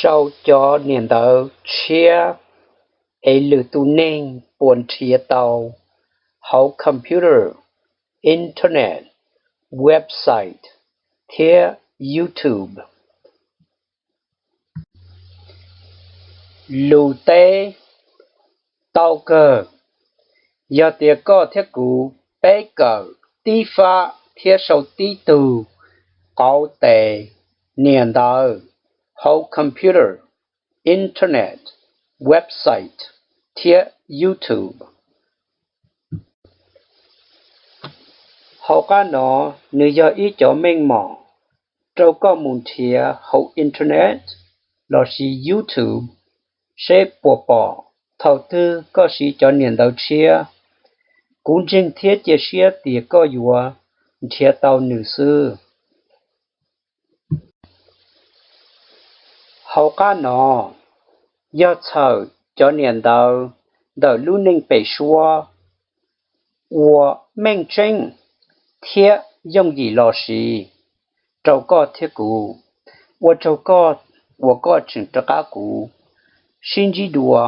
rau cov niam ntawv tshiab es lwm tus neeg puas nrhiav tau hauv computer, internet, website, thiab YouTube. Lus teb: Tau kawg. Yog tias koj thiab kuv peb kawm tib fab thiab sau tib tug qauv tes niam ntawv hauv computer, internet, website, thiab YouTube. Hauv qab no nws yog ib cov meej mom rau koj mus nrhiav hauv internet lossis YouTube seb puas pom thaum twg koj siv cov niam ntawv tshiab. Kuv ntseeg thiab cia siab tias koj yuav nrhiav tau nws xwb. Hauv qab no yog txhawm cov niam ntawv ntawm lub neej pem suab uas meej tseeb thiab yooj yim los siv rau koj thiab kuv. Ua tsaug koj uas koj tseem rov qab kuv, sib ntsib dua.